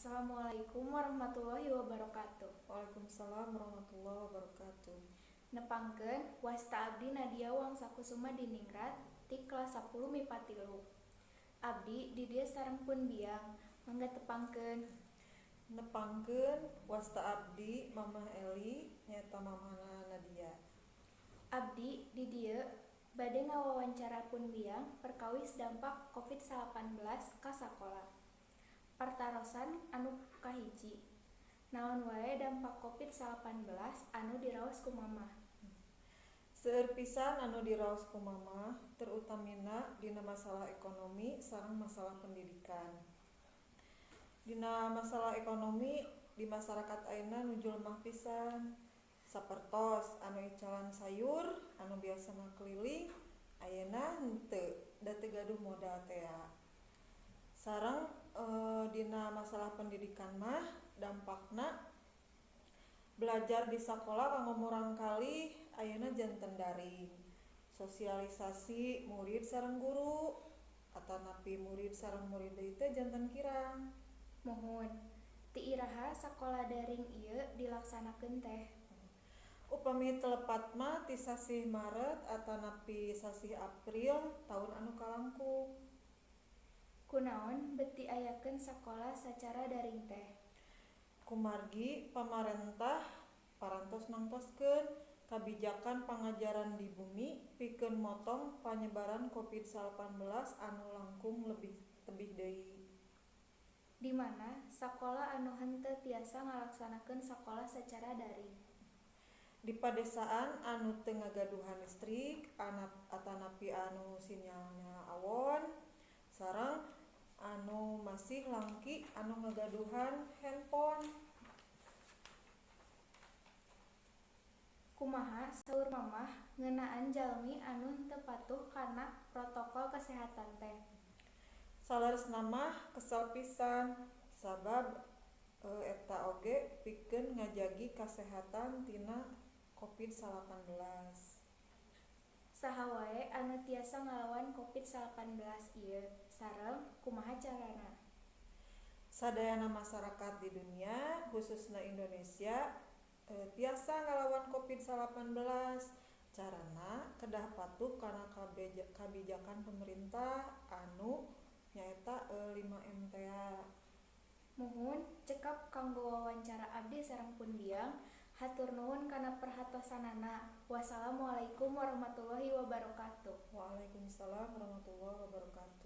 Assalamualaikum warahmatullahi wabarakatuh. Waalaikumsalam warahmatullahi wabarakatuh. Nepangkeun, wasta abdi Nadia Wangsakusuma Diningrat ti kelas 10 MIPA 3. Abdi di dieu sareng pun biang, mangga tepangkeun. Nepangkeun, wasta abdi Mamah Eli, nyaeta mamahna Nadia. Abdi di dieu bade ngawawancara pun biang perkawis dampak Covid-19 ka sakola. Patarosan anu kahiji, naon wae dampak Covid-19 anu diraos ku Mamah? Seueur pisan anu diraos ku Mamah, terutamina dina masalah ekonomi sareng masalah pendidikan. Dina masalah ekonomi di masyarakat ayeuna nuju lemah pisan. Sapertos anu icalan sayur anu biasana keliling ayeuna henteu, da teu gaduh modal tea. Sareng dina masalah pendidikan mah dampakna belajar di sakola kanggo murangkalih ayeuna janten daring. Sosialisasi murid sareng guru atanapi murid sareng murid deui teh janten kirang. Muhun, ti iraha sakola daring ieu dilaksanakeun teh? Upami teu lepat mah ti sasih Maret atanapi sasih April taun anu kalangkung. Kunaon bet diayakeun sakola sacara daring teh? Kumargi pamarentah parantos nangtoskeun kabijakan pangajaran di bumi pikeun motong panyebaran Covid-19 anu langkung lebih tebih deui. Di mana sakola anu henteu tiasa ngalaksanakeun sakola sacara daring? Di padesaan anu teu ngagaduhan listrik atanapi anu sinyalna awon, sareng anu masih langki anu ngagaduhan handphone. Kumaha saur Mamah ngeunaan jalmi anu henteu patuh kana protokol kesehatan teh? Saleresna mah kesel pisan, sabab eta oge pikeun ngajagi kasehatan tina Covid-19. Saha wae anu tiasa ngalawan Covid-19 ieu, sareng kumaha carana? Sadayana masyarakat di dunia khususna Indonesia tiasa ngalawan Covid-19. Carana kedah patuh kana kabijakan pemerintah anu nyaeta 5M tea. Muhun, cekap kanggo wawancara abdi sareng pun biang. Hatur nuhun kana perhatosanana. Wassalamualaikum warahmatullahi wabarakatuh. Waalaikumsalam warahmatullahi wabarakatuh.